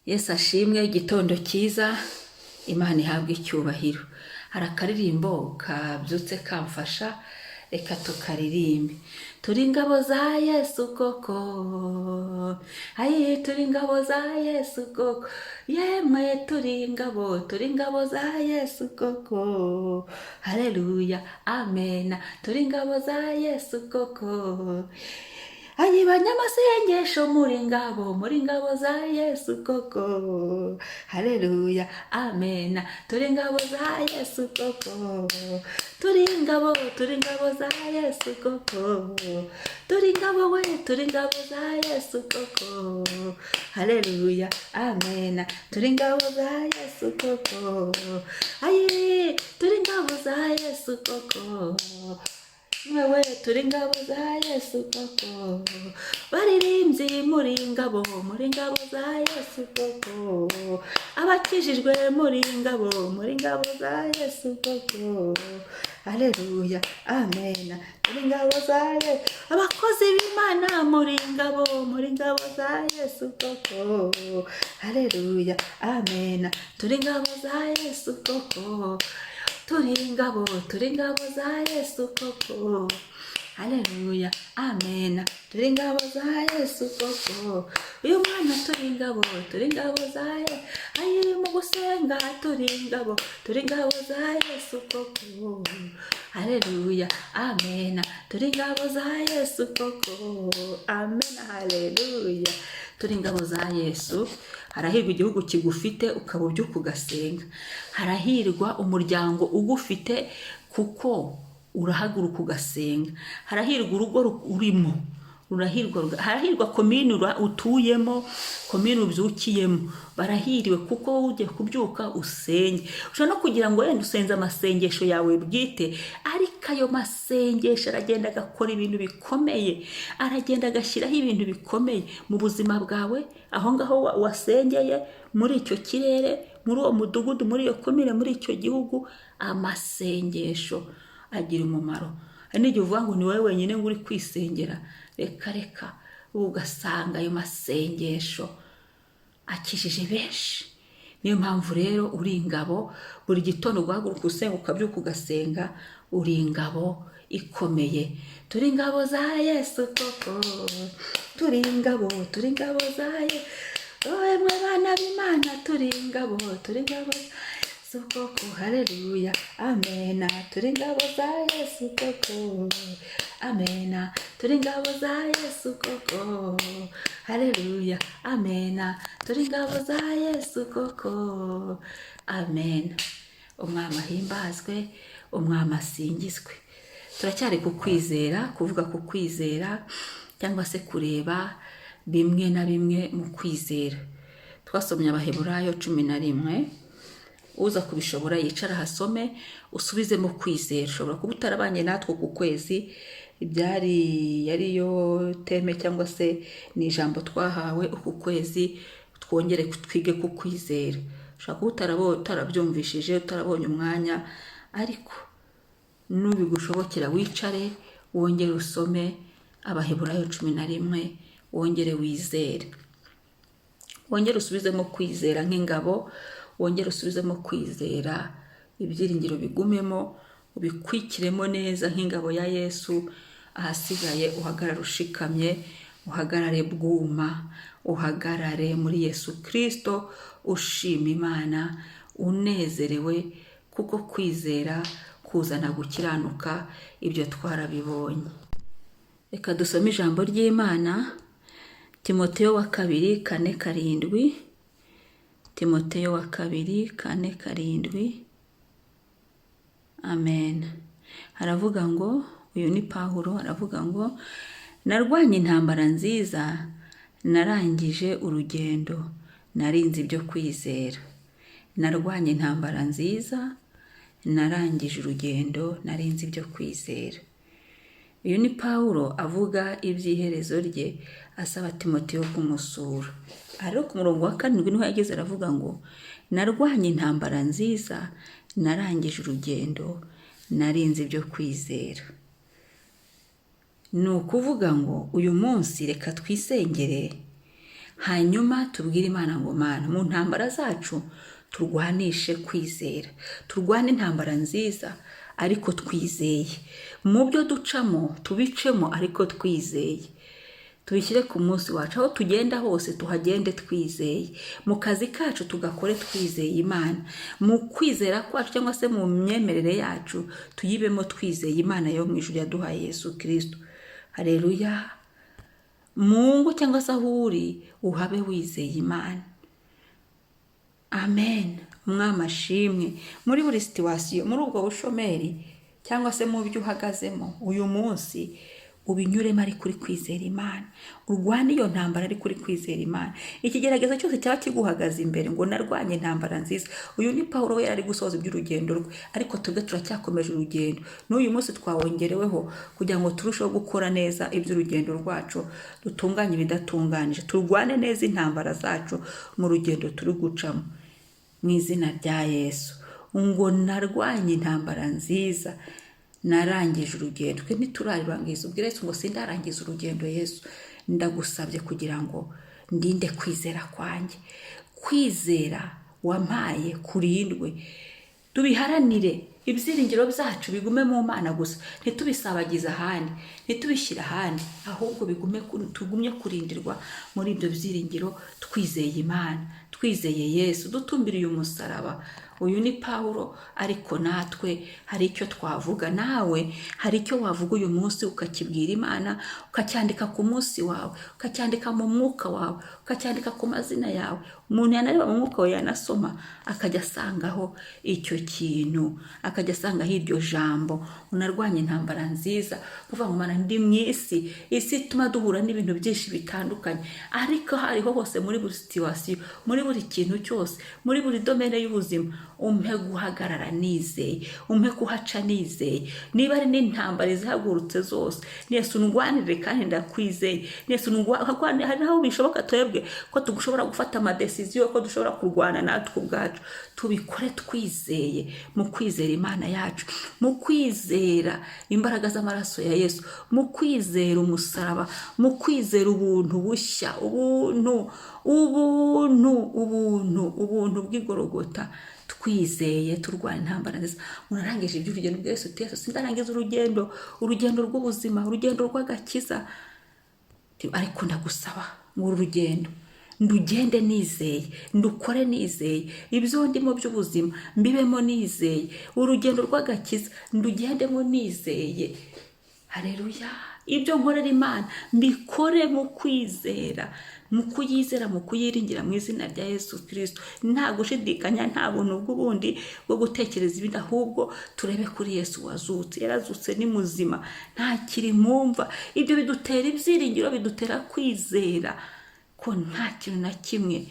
Yesu ashimwe. Igitondo cyiza, Imana ihabwe icyubahiro. Hari akaririmbo kabyutse kamfasha, reka tukaririmbe. Turi ingabo za Yesu koko, ayi, turi ingabo za Yesu koko, yemwe turi ingabo, turi ingabo za Yesu koko, haleluya, amena, turi ingabo za Yesu koko. Ayi, banyamasengesho, muri ingabo, muri ingabo za Yesu koko, haleluya, amena, turi ingabo za Yesu koko, turi ingabo, turi ingabo za Yesu koko, turi ingabo we, turi ingabo za Yesu koko, haleluya, amena, turi ingabo za Yesu koko, ayi, turi ingabo za Yesu koko, mwewe turi ingabo za Yesu koko, baririmbyi muri ingabo, muri ingabo za Yesu koko, abakijijwe muri ingabo, muri ingabo za Yesu koko, haleluya, amena, turi ingabo za Yesu, abakozi b'Imana muri ingabo, muri ingabo za Yesu koko, haleluya, amena, turi ingabo za Yesu koko, turi ingabo, turi ingabo za Yesu koko, haleluya, amena, turi ingabo za Yesu koko, uyu mwana turi ingabo, turi ingabo za Yesu, ayi, mu gusenga turi ingabo, turi ingabo za Yesu koko, haleluya, amena, turi ingabo za Yesu koko, amena, haleluya, turi ingabo za Yesu. Harahirwa igihugu kigufite ukaba ubyuka ugasenga. Harahirwa umuryango ugufite kuko urahaguruka ugasenga. Harahirwa urugo urimo rurahirwa, harahirwa komini utuyemo, komini ubyukiyemo, barahiriwe kuko wowe ugiye kubyuka usenge. Ushobora no kugira ngo wenda usenze amasengesho yawe bwite, ariko ayo masengesho aragenda agakora ibintu bikomeye, aragenda agashyiraho ibintu bikomeye mu buzima bwawe, aho ngaho wasengeye, muri icyo kirere, muri uwo mudugudu, muri iyo komine, muri icyo gihugu. Amasengesho agira umumaro. Hari n'igihe uvuga ngo ni wowe wenyine ngo uri kwisengera, reka reka, ugasanga ayo masengesho akijije benshi. Niyo mpamvu rero uri ingabo. Buri gitondo guhaguruka usenga, ukabyuka ugasenga, uri ingabo ikomeye. Turi ingabo za Yesu koko, turi ingabo, turi ingabo za Yesu, mwe bana b'Imana, turi ingabo, turi ingabo Yesu koko, haleluya, amena, turi ingabo za Yesu koko, amena, turi ingabo za Yesu koko, haleluya, amena, turi ingabo za Yesu koko, amen. Umwami ahimbazwe, Umwami asingizwe. Turacyari ku kwizera, kuvuga ku kwizera cyangwa se kureba bimwe na bimwe mu kwizera. Twasomye Abaheburayo 11. Uza kubishobora yicara ahasome, usubizemo kwizera. Ushobora kuba utarabanye natwe ku kwezi, ibyari yariyo thème cyangwa se ni ijambo twahawe uku kwezi, twongere twige ku kwizera. Ushobora kuba utarabyumvishije, utarabonye umwanya, ariko nubigushobokera wicare wongere usome Abaheburayo 11, wongere wizere, wongere usubizemo kwizera nk'ingabo, wongere usubizemo kwizera, ibyiringiro bigumemo, ubikwikiremo neza nk'ingabo ya Yesu. Ahasigaye uhagarare ushikamye, uhagarare bwuma, uhagarare muri Yesu Kirisito, ushima Imana, unezerewe, kuko kwizera kuzana gukiranuka. Ibyo twarabibonye. Reka dusome ijambo ry'Imana, Timoteyo wa kabiri 4:7, Timoteyo wa kabiri 4:7, amen. Haravuga ngo, uyu ni Pawulo, aravuga ngo: "Narwanye intambara nziza, narangije urugendo, narinze ibyo kwizera." Narwanye intambara nziza, narangije urugendo, narinze ibyo kwizera. Uyu ni Pawulo avuga iby'iherezo rye, asaba Timoteyo kumusura. Aha rero ku murongo wa 7 niho yageze, aravuga ngo: "Narwanye intambara nziza, narangije urugendo, narinze ibyo kwizera." Ni ukuvuga ngo uyu munsi reka twisengere. Hanyuma tubwire Imana ngo: "Mana, mu ntambara zacu turwanishe kwizera, turwane intambara nziza ariko twizeye. Mu byo ducamo tubicemo ariko twizeye. Tubishyire ku munsi wacu, aho tugenda hose tuhagende twizeye, mu kazi kacu tugakore twizeye Imana, mu kwizera kwacu cyangwa se mu myemerere yacu tuyibemo twizeye Imana yo mu ijuru yaduhaye Yesu Kirisito." Hareruya! Mu ngo cyangwa se aho uri, uhabe wizeye Imana. Amen. Umwami ashimwe. Muri buri situation, muri ubwo bushomeri cyangwa se mu byo uhagazemo uyu munsi, ubinyuremo ariko uri kwizera Imana. Urwane iyo ntambara ariko uri kwizera Imana. Ikigeragezo cyose cyaba kiguhagaze imbere, ngo: "Narwanye intambara nziza." Uyu ni Paul, we yari ari gusoza iby'urugendo rwe, ariko twebwe turacyakomeje urugendo. N'uyu munsi twawongereweho kugira ngo turusheho gukora neza iby'urugendo rwacu, dutunganye ibidatunganije, turwane neza intambara zacu mu rugendo turi gucamo, mu izina rya Yesu. Ngo: "Narwanye intambara nziza, narangije urugendo." Twe ntiturarurangiza. Ubwire Yesu ngo: "Sindarangiza urugendo Yesu, ndagusabye kugira ngo ndinde kwizera kwanjye, kwizera wampaye kurindwe." Tubiharanire, ibyiringiro byacu bigume mu Mana gusa, ntitubisabagize ahandi, ntitubishyire ahandi, ahubwo bigume, tugumye kurindirwa muri ibyo byiringiro, twizeye Imana, twizeye Yesu, dutumbiriye umusaraba. Uyu ni Pawulo, ariko natwe hari icyo twavuga. Nawe hari icyo wavuga uyu munsi, ukakibwira Imana, ukacyandika ku munsi wawe, ukacyandika mu mwuka wawe, ukacyandika ku mazina yawe. Umuntu yanareba mu mwuka wawe, yanasoma, akajya asangaho icyo kintu, akajya asangaho iryo jambo: "Unarwanya intambara nziza." Kuvuga ngo: "Mana, ndi mu isi, isi ituma duhura n'ibintu byinshi bitandukanye, ariko aho ariho hose, muri buri situation, muri buri kintu cyose, muri buri domaine y'ubuzima, umpe guhagarara nizeye, umpe kuhaca nizeye. Niba ari n'intambara izihagurutse zose, Yesu ndwanire kandi ndakwizeye. Yesu ndwanire." Hari aho bishoboka twebwe ko dushobora gufata amadécisions, ko dushobora kurwana natwe ubwacu. Tubikore twizeye, mu kwizera Imana yacu, mu kwizera imbaraga z'amaraso ya Yesu, mu kwizera umusaraba, mu kwizera ubuntu bushya, ubuntu, ubuntu, ubuntu, ubuntu bw'igorogota. Twizeye, turwana intambara nziza. Unarangije iby'urugendo bwa Yesu. Yesu, sindarangiza urugendo, urugendo rw'ubuzima, urugendo rw'agakiza, ariko ndagusaba ngo uru rugendo ndugende nizeye, ndukore nizeye, ibyo ndimo by'ubuzima mbibemo nizeye, urugendo rw'agakiza ndugendemo nizeye. Hareruya! Ibyo nkorera Imana mbikore mu kwizera, mu kuyizera, mu kuyiringira, mu izina rya Yesu Kirisito, nta gushidikanya, nta buntu bw'ubundi bwo gutekereza ibindi, ahubwo turebe kuri Yesu wazutse. Yarazutse, ni muzima, ntakiri mumva. Ibyo bidutera ibyiringiro, bidutera kwizera ko nta kintu na kimwe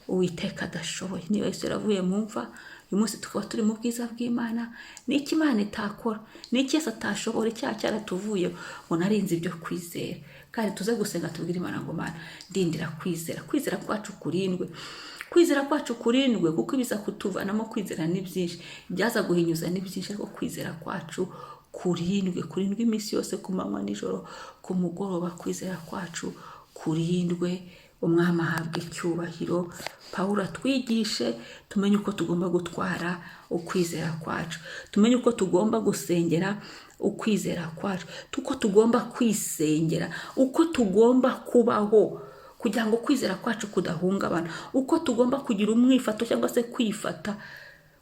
Uwiteka adashoboye. Niba Yesu yaravuye mu mva, uyu munsi tukaba turi mu bwiza bw'Imana, ni iki Imana itakora? Ni iki Yesu atashobora? Icyaha cyaratuvuyeho. Ngo: "Narinze ibyo kwizera." Kandi tuze gusenga, tubwire Imana ngo: "Mana, ndindira kwizera, kwizera kwacu kurindwe, kwizera kwacu kurindwe," kuko ibiza kutuvanamo kwizera ni byinshi, ibyaza guhinyuza ni byinshi, ariko kwizera kwacu kurindwe, kurindwe iminsi yose, ku manywa, nijoro, ku mugoroba, kwizera kwacu kurindwe. Umwami ahabwa icyubahiro. Pawulo atwigishe tumenye uko tugomba gutwara ukwizera kwacu, tumenye uko tugomba gusengera ukwizera kwacu, uko tugomba kwisengera, uko tugomba kubaho kugira ngo kwizera kwacu kudahungabana, uko tugomba kugira umwifato cyangwa se kwifata,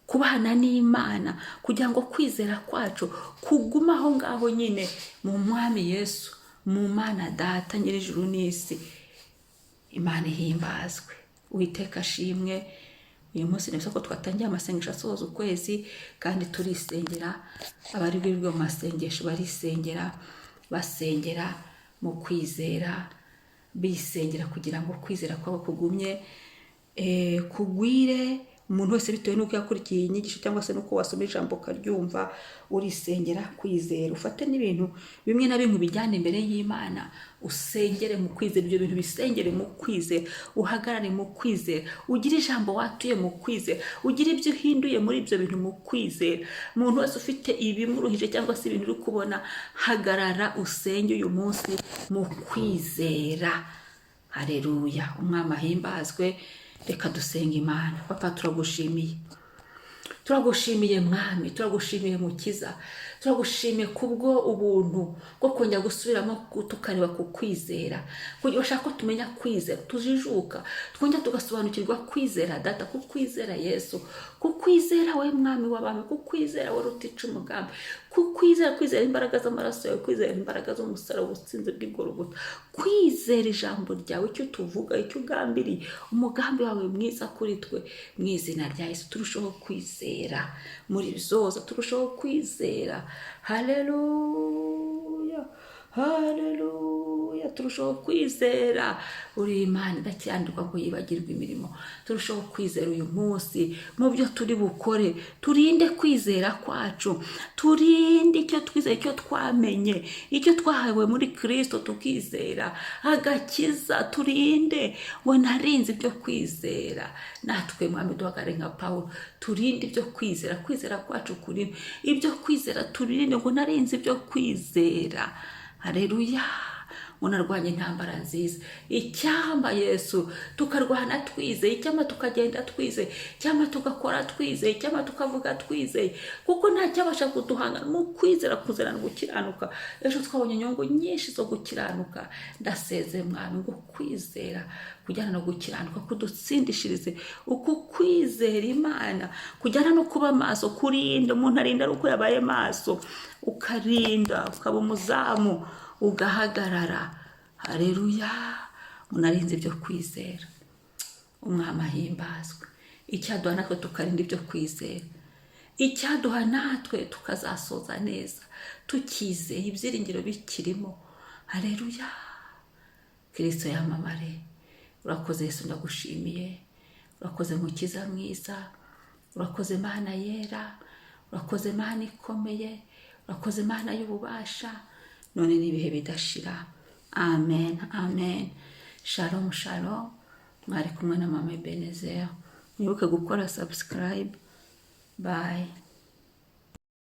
kubana n'Imana, kugira ngo kwizera kwacu kugume aho ngaho nyine mu Mwami Yesu, mu Mana Data nyir'ijuru n'isi. Imana ihimbazwe, Uwiteka ashimwe. Uyu munsi ni ko twatangiye amasengesho asoza ukwezi, kandi turisengera. Abari bwirirwe mu masengesho barisengera, basengera mu kwizera, bisengera kugira ngo kwizera kwabo kugumye kugwire. Umuntu wese, bitewe n'uko yakurikiye iyi nyigisho cyangwa se n'uko wasoma ijambo ukaryumva, urisengera kwizera. Ufate n'ibintu bimwe na bimwe ubijyane imbere y'Imana, usengere mu kwizera. Ibyo bintu bisengere mu kwizera, uhagarare mu kwizera, ugire ijambo watuye mu kwizera, ugire ibyo uhinduye muri ibyo bintu mu kwizera. Umuntu wese ufite ibimuruhije cyangwa se ibintu uri kubona, hagarara usenge uyu munsi mu kwizera. Hareruya, Umwami ahimbazwe. Reka dusenga Imana. Papa, turagushimiye, turagushimiye Mwami, turagushimiye Mukiza, turagushimiye kubwo ubuntu bwo kongera gusubiramo tukareba ku kwizera, kugira bashaka ko tumenya kwizera, tujijuka, twongera tugasobanukirwa kwizera Data, ku kwizera Yesu, ku kwizera we Mwami w'abami, ku kwizera we rutica umugambi, ku kwizera, kwizera imbaraga z'amaraso yawe, kwizera imbaraga z'umusaraba, ubutsinzi bw'Igorogota, kwizera ijambo ryawe, icyo tuvuga, icyo ugambiriye, umugambi wawe mwiza kuri twe. Mu izina rya Yesu, turushaho kwizera muri bizoza, turushaho kwizera. Haleluya, haleluya! Turushaho kwizera. Uri Imana idakiranirwa ngo yibagirwe imirimo. Turushaho kwizera uyu munsi mu byo turi bukore. Turinde kwizera kwacu, turinde icyo twizeye, icyo twamenye, icyo twahawe muri Kirisito, tukizera agakiza. Turinde ngo narinze ibyo kwizera. Natwe, Mwami, duhagarare nka Pawulo, turinde ibyo kwizera, kwizera kwacu kuri ibyo kwizera. Turinde ngo narinze ibyo kwizera. Hareruya! Ngo narwanye intambara nziza. Icyampa Yesu tukarwana twizeye, icyampa tukagenda twizeye, icyampa tugakora twizeye, icyampa tukavuga twizeye, kuko nta cyabasha kuduhangana mu kwizera, kuzerana gukiranuka. Ejo twabonye inyungu nyinshi zo gukiranuka. Ndaseze, Mwami, ngo kwizera kujyana no gukiranuka kudutsindishirize. Uku kwizera Imana kujyana no kuba maso, kurinda. Umuntu arinda ari uko yabaye maso, ukarinda, ukaba umuzamu, ugahagarara. Hareruya! Unarinze ibyo kwizera. Umwami ahimbazwe. Icyaduha natwe tukarinda ibyo kwizera, icyaduha natwe tukazasoza neza tukizeye, ibyiringiro bikirimo. Hareruya! Kirisito yamamare. Urakoze Yesu, ndagushimiye. Urakoze Mukiza mwiza, urakoze Mana yera, urakoze Mana ikomeye, urakoze Mana y'ububasha, none n'ibihe bidashira. Amen, amen. Shalom, shalom. Mwari kumwe na Mama Ebenezer. Mwibuke gukora subscribe. Bye.